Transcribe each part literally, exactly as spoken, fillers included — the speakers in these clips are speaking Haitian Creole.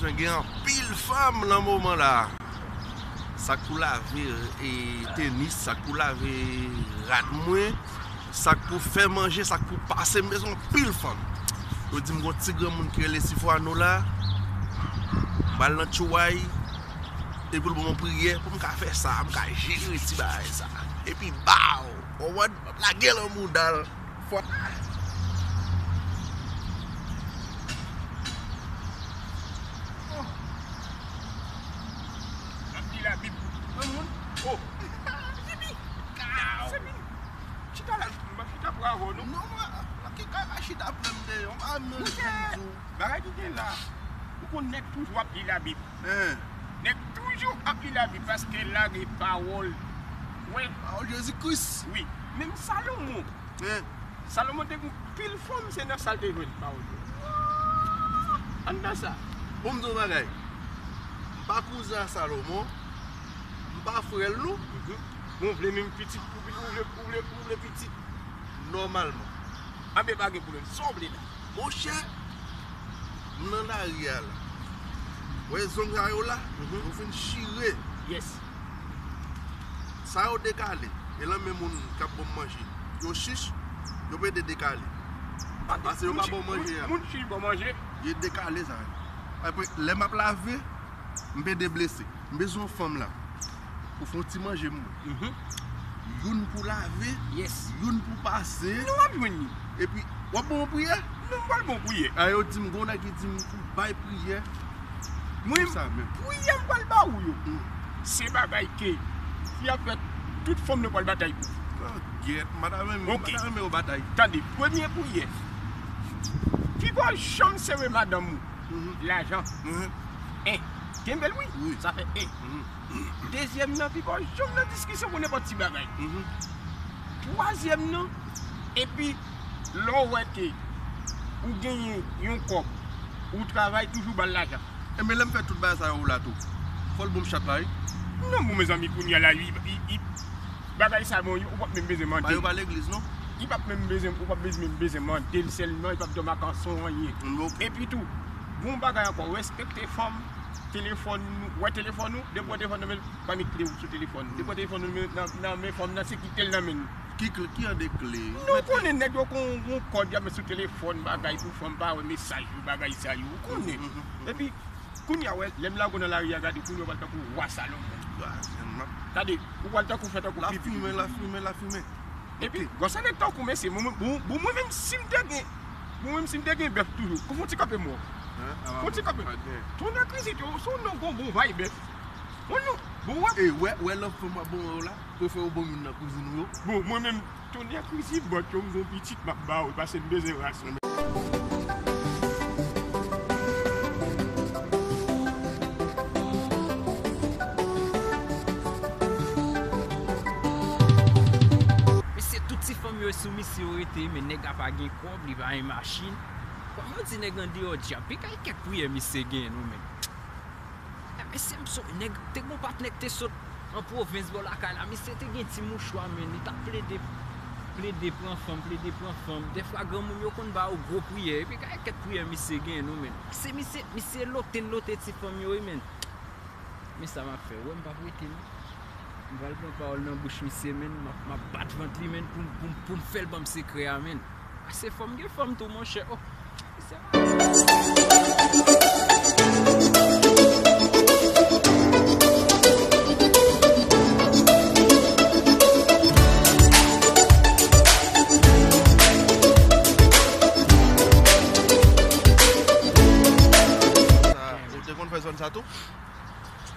Gen anpil fanm nan moman la. Sa k pou lave e, tenis, sa k pou lave rad mwen, sa k pou fè manje, sa k pou pase, m bezwen anpil fanm. Yo di m gon ti granmoun ki rele Sifwano la, m al nan tchouway, epi l ban m yon priyè pou m ka fè sa, m ka jere ti bagay sa. Epi baw, w konprann, m ap lage l an mouda l. Fò. Oh. Ap li Labib. Granmoun. Oh. Jibi. Kaw. Chita la, m ap chita pou avè w, non? Non, mwen, nan ki kay la chita pran m deyò, m pa menm di w. Bagay ki gen la, ou konn nèg toujou ap li Labib. Hein. Nèg toujou ap li Labib paske la gen pawòl. Wi. Pawòl Jezi Kris. Wi. Menm Salomon. Hein. Salomon te gen pil fanm, se nan sa l te jwenn pawòl yo. Anndan sa. Bon, m di w yon bagay. M pa kouzen a Salomon. M pa frè l, non. Mhm. Bon, w vle menm pitit, ou vle, ou vle, ou vle, ou vle pitit. Nòmalman. Anben, pa gen pwoblèm. Sa w vle la? Monchè, m nan lari a la. Wè zong sa yo la? Mhm. Yo fin chire. Yes. Sa yo dekale. E lan men moun k ap ban m manje. Yo chich, yo pede dekale. Paske yo pa ban w manje a. Moun chich ban w manje. Yo dekale sa yo. Apre, lè m ap lave, m pede blese. M bezwen yon fanm la pou fè yon ti manje m mwen. Mhm. Youn pou lave, yes, youn pou pase. Nou ap jwenn li. Epi, w ap ban yon priyè? Non, m pral ban yon priyè. A, yo di m, gon nèg ki di m pou bay priyè. Mwen, pou sa menm, priyè m pral ba ou yo. Hmm. Se bagay ke, ki ap fè tout fanm nou pral batay pou. Oh, gyèt, madanm, ok, madanm yo batay. Tande, premye priyè. Pi pa janm sere madanm ou. Mhm. Lajan. Mhm. En. Kenbe l, wi. Wi. Sa fè en. Mhm. Dezyèm nan, pi pa w janm nan diskisyon pou nenpòt ti bagay. Mhm. Twazyèm nan, epi lè w wè ke ou genyen yon kòb, ou travay, toujou ba l lajan. Enben, lè m fè tout bagay sa yo la tou, fò l ban m chat la, wi. Non, bon, mezanmi, kounye a la, li, li, li, bagay sa, bon, ou p ap menm bezwen mande l. Ba yo pa legliz, non? Li p ap menm bezwen, ou p ap bezwen, menm bezwen mande l sèlman, li p ap dòmi ak anson anyen. Mm, ok. Epi tou, gon bagay ankò, respekte fanm, telefòn nou, wè telefòn nou, depi w wè telefòn nan men l, pa met kle w sou telefòn. Depi w wè telefòn nan men, nan, nan men fanm nan, se kite l nan men l. Ki kle, ki jan de kle? Nou konnen nèg yo kon yon kòd y ap met sou telefòn, bagay pou fanm pa wè mesaj yo, bagay sa yo, ou konnen. Mm, mm, mm, mm. Epi, kounye a, wè, lè m lage w nan lari a, gade, kounye a, ou pral tankou wa Salomon. Gade, ou pral tankou fè tankou pipi. Lafimen, lafimen, lafimen. Epi, ok, gwòsè nèg tankou mesye, mwen, mwen, bon, bon, mwen menm si m te gen, bon, mwen menm si m te gen bèf toujou, kou fon ti kanpe mò. Hein? Fon ti kanpe. Tonnè krizit yo, se yon nonm gon bon vay bèf. Bon, non, bon, wè. E, wè, wè lòt fanm w ap bon yo la, prefere w bon moun nan kouzin ou yo. Bon, mwen menm, Tonnè krizibòt yo, m gon pitit m ap ba w, pase m bezwen ras mwen. Mesye, tout ti fanm yo sou misye yo rete, men nèg la pa gen kòb, li pa gen machin. Kòm yo di nèg andeyò djab, pi kay kèk priyè misye gen non, men. Mesye, m sonje nèg, te gon patnè k te sot an pwovens bò lakay la, misye te gen ti mouchwa, men li t ap plede, plede pran fanm, plede pran fanm. Dèfwa granmoun yo konn ba yo gwo priyè, epi gade kèk priyè misye gen non, men. Se misye, misye lote, l lote ti fanm yo, wi, men. Men sa m ap fè, ou wè m p ap rete non. M pral pran pawòl nan bouch misye, men, m ap, m ap bat vant li, men, pou, pou, pou m fè l ban m sekrè a, men. Ase fanm gen fanm tou, monchè. Oh. Ou te konn fè zòn sa tou?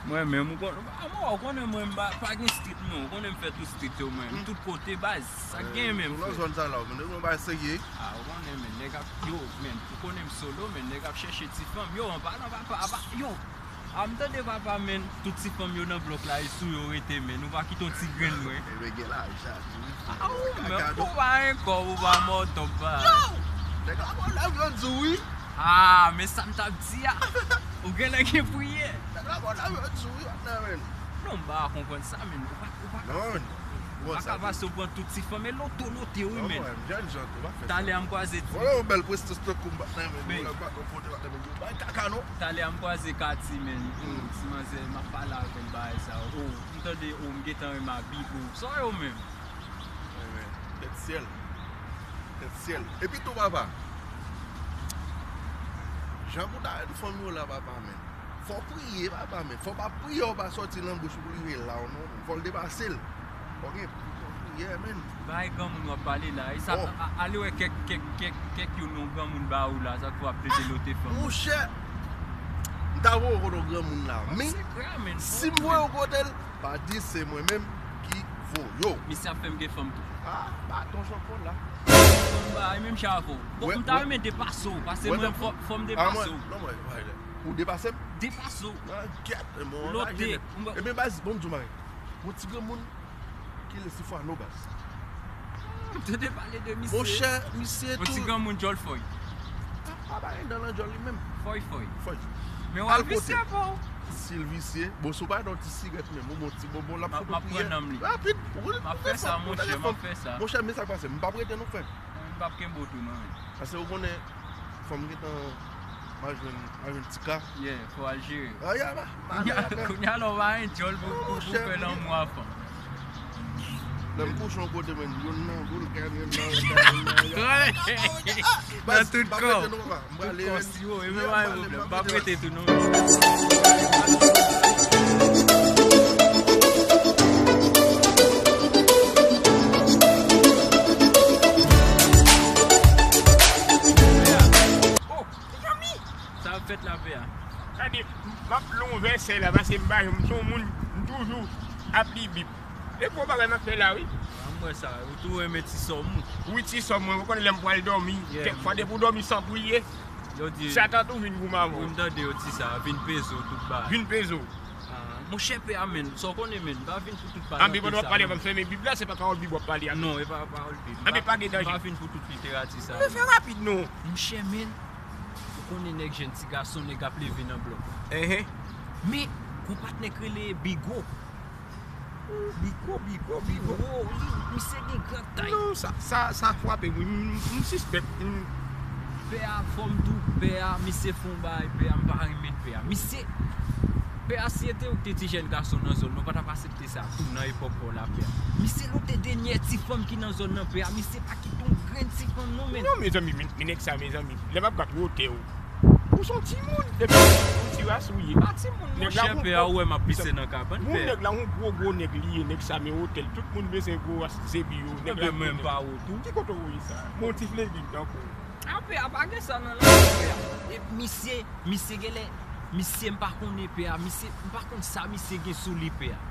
Mwen menm, ou konn, a, mwen, ou konnen mwen, m pa, pa gen street, non. Ou konnen m fè tout street yo, mwen. M tout kote, baz. Sa k genyen menm, frè. Nan zòn sa la, ou konn, nou bay serye. A, ou konnen, men, nèg ap, yo, men, ou konnen m solo, men, nèg ap chèche ti fanm. Yo, an palan, papa, apa, yo. A, m tande papa, men, tout ti fanm yo nan blòk la, e sou yo rete, men, nou pa kite yon ti grenn, mwen. E, men, gen lajan tou, wi. A, ou, men, ou pa gen kòb, ou pa mòtò, pa. Yo! Nèg la pran lè yo di wi. A, men sa m t ap di a. Ou genlè gen priyè. Nèg la pran lè yo di wi, patnè, men. Non, m pa konprann sa, men. Ou pa, ou pa. Non. Bon, pa sa ka pase w pran tout ti fanm, e loto lote wi, men. Jèn jan tou, pa fè sa. Talè a m kwaze ti. Wè yon bèl prestans tankou m pa t nan men, men, m pa t nan kote, pa t nan men, bay kaka non. Talè a m kwaze Kati, men. Ti manzè, m ap pale avè l bagay sa yo. M tande, o, m gentan renmen Bigo. Sa yo menm. Tèt syèl. Tèt syèl. Epi tou, papa, jan pou ta ede fanmi w la, papa, men. Fò w priye, papa, men. Fò w pa priye, w pa sòti nan bouch ou pou li rive la w non. Fò l depase l. Fò gen, fò gen priyè, men. Bay granmoun w ap pale la. E sa, ale wè kèk, kèk, kèk, kèk youn yon granmoun ba ou la, sa k fè w ap plede lote fanm. Monchè, m ta voye w kote yon granmoun la. Men, si m voye w kote l, pa di se mwen menm ki voye w. Misye ap fè m gen fanm tou. Ah, baton Jean Paul la. Fò m bay menm chavon. Bon, m ta renmen depase w, paske mwen, fò, fò m depase w. Non, mwen, ou depase m? Depase w. Ah, gèt, mwen anraje nèt. Ebyen, baz, bon, m di w bagay. Yon ti granmoun ki rele Sifwano, baz. M tande pale de misye. Monchè, misye tou. Yon ti granmoun djòl fòy. Pa, pa bay dan nan djòl li menm. Fòy, fòy. Fòy. Men w al visye pou w. Si l visye, bon, si w pa nan ti sigrèt menm, ou bon ti bonbon, l ap fout ou priyè. M ap pran nanm li. Rapid. M ap fè sa, monchè, m ap fè sa. Monchè, men sa k pase, m p ap rete non, frè. M p ap kenbe w tou non, men. Paske ou konnen, fò m gentan, m al jwenn, m al jwenn ti ka. Yeah, fò al jere. Ah, yeah, ba, ba, ba, ba. Kounye a la, w pa gen djòl pou, pou, pou fè lanmou a fanm. Lè m kouche yon kote, men, youn nan boul, kè, youn nan, youn nan, youn nan. Nan tout kò. Tout kò siwo, e men pa gen pwoblèm. M p ap rete tou non. Oh, mezanmi! Sa ap fèt la, pè a. Gade, m ap li yon vèsè la, paske m pa janm, m se yon moun, m toujou ap li Bib. E gwo bagay m ap fè la, wi. Ah, m wè sa. Ou tou renmen ti sòm ou. Wi, ti sòm mwen. Ou konnen lè m pral dòmi, kèk fwa, depi w dòmi san priye, Satan tou vin goumen avè w. Wi, m tande yo di sa, vin peze w tout bagay. Vin peze w. Ah, monchè pè a, men, sa w konnen, men, m pa vin pou tout pale. Anpi pandan w ap pale, w ap fèmen Bib la, se pa pawòl Bib w ap pale a. Non, e pa pawòl Bib. Anpi pa gen danje. M pa vin pou tout literati sa. Men fè rapid non. Monchè, men, ou konnen nèg jèn ti gason, nèg ap leve nan blòk. Men, gon patnè k rele Bigo. Bigo, Bigo, Bigo. Bigo, li, misye gen gran tay. Non, sa, sa, sa frape m, wi. M, m, m sispèk. M. Pè a, fò m di w, pè a, misye fè yon bagay, pè a, m pa renmen pè a. Misye, pè a, si se te ou ki te ti jèn gason nan zòn nan, ou pa t ap aksepte sa tou nan epòk pa w la, pè a. Misye lote dènyè ti fanm ki nan zòn nan, pè a. Misye pa kite yon grenn ti fanm non, men. Non, mezanmi, men, men nèg sa, mezanmi. Lè m ap gad wotè w. Ou se yon timoun, depi yon ti ras ou ye. Pa timoun, monchè, pè a, ou wè m ap pise nan kabann, pè a. Bon, nèg la, yon gwo, gwo nèg li ye, nèg sa, men wotè l, tout moun bezwen gwo ras zebi yo, nèg la. Ebyen, mwen, m pa wo tou. Ki kote w ye sa? Bon, ti flebi m tankou. A, pè a, pa gen sa nan lavi, pè a. E misye, misye genlè, misye, m pa konnen, pè a, misye, m pa konn sa misye gen sou li, pè a.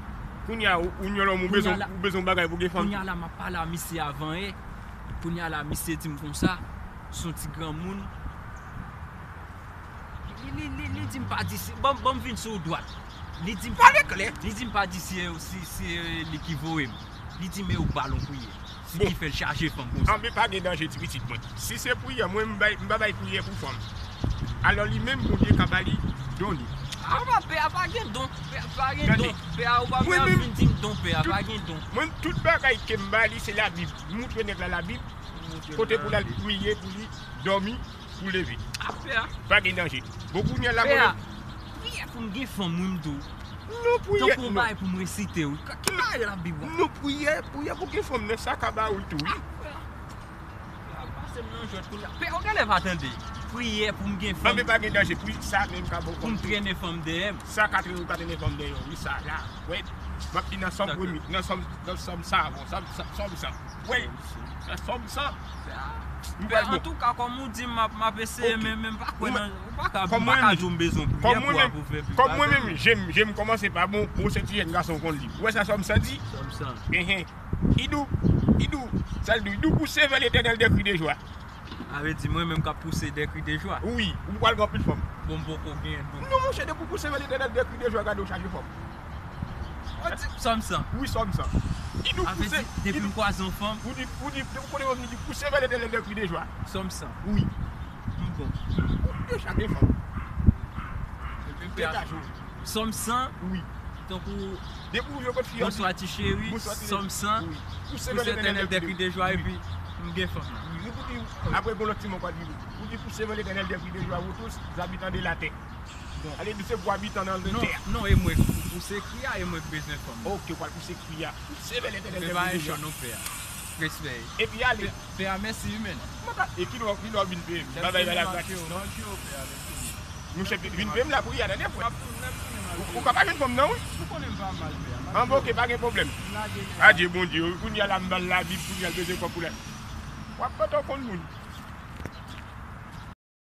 Kounye a, ou, ou yon lòm, ou bezwen, ou bezwen yon bagay pou gen fanm. Kounye a la, m ap pale a misye avan yè. Kounye a la, misye di m konsa, se yon ti granmoun. Li, li, li, li di m pa di si, ban, ban m vin sou ou dwat. Li di m pa, pale klè. Li di m pa di si, si, si, eh, li ki voye m. Li di m e ou k ba l yon priyè. Se ki fè l chaje fanm konsa. Anben pa gen danje ti pitit mwen. Si se priyè, mwen m bay, m pa bay priyè pou fanm. Alò li menm Bondye ka ba li don li. A pa pè a pa gen don, pè a pa gen don. Pè a ou pa vin di m don pè a pa gen don. Mwen tout bagay ke m ba li se Labib. M moutre nèg la Labib. Kote pou l al priye pou li dòmi. Pou leve. Apre a. Pa gen danje. Bon, kounye a la, mwen menm. Priyè pou m gen fanm, wi, m di w. Non, priyè, non. Tankou yon bagay pou m resite, wi. Ki bagay Labib la? Non, priyè, priyè pou gen fanm nan, sa ka ba ou l tou, wi. Apre a. Pase m nan jwèt kounye a. Pè, ou genlè pa tande. Priyè pou m gen fanm. Anben pa gen danje, pri sa menm ka bon fanm. Pou m trennen fanm dèyè m. Sa ka trennen, ou ka trennen fanm dèyè w, wi, sa la. Wi. M ap li nan Sòm premye, nan Sòm, nan Sòm sa, bon, Sòm, Sòm, Sòm sa. Wi, nan Sòm sa. M pral bon. Antouka, kòm ou di m, m ap, m ap eseye, men, men m pa kwè nan, ou pa ka, ou pa ka di w m bezwen priyè pou, pou fè pi. Kòm mwen menm, je m, je m kòmanse pa bon, bon, se ti jèn gason konn li. Ou wè sa Sòm sa di? Sòm sa. Enhen. Idou, idou, sa l di, idou pousser vers l'Éternel des cris de joie. Sa vle di mwen menm k ap pouse des cris de joie. Wi, ou pral gen anpil fanm. Bon, m poko gen don. Non, monchè, depi w pouse vers l'Éternel des cris de joie, gade w chaje fanm. Ou di Sòm sa. Wi, Sòm sa. Li di w pouse. Depi m kwaze yon fanm. Ou di, ou di, depi w konnen yon fanm, li di pousser vers l'Éternel des cris de joie. Sòm sa. Wi. M bon. Ou deja gen fanm. Degaje w. Sòm sa. Wi. Depi ou yo kot fi an, bonswa ti cheri, sòm san, pouse vè Letènèl dè kri de jwa, epi m gen fanm nan. Wi, pou di, apre gon lòt timoun pral vini. Pou di pouse vè Letènèl dè kri de jwa, vous tous, habitants de la terre. Bon. Ale di se pou abitan nan tè a. Non, e mwen k pou pouse kri a, e mwen k bezwen fanm nan. Ok, ou pral pouse kri a. Pouse vè Letènèl dè kri de jwa. Respè. Respè. Epi ale. Pè a, mèsi wi, men. Mwen ka, e kilè, kilè w vin peye m? Babay la gratis, non? Monchè, vin peye m lapriyè, tande, frè. Ou, ou ka pa jwenn fanm nan, wi. Anben, ok, pa gen pwoblèm. Adye, Bondye, wi, kounye a la, m ba l Labib, kounye a l bezwen kòb pou l. W ap pantan konn moun.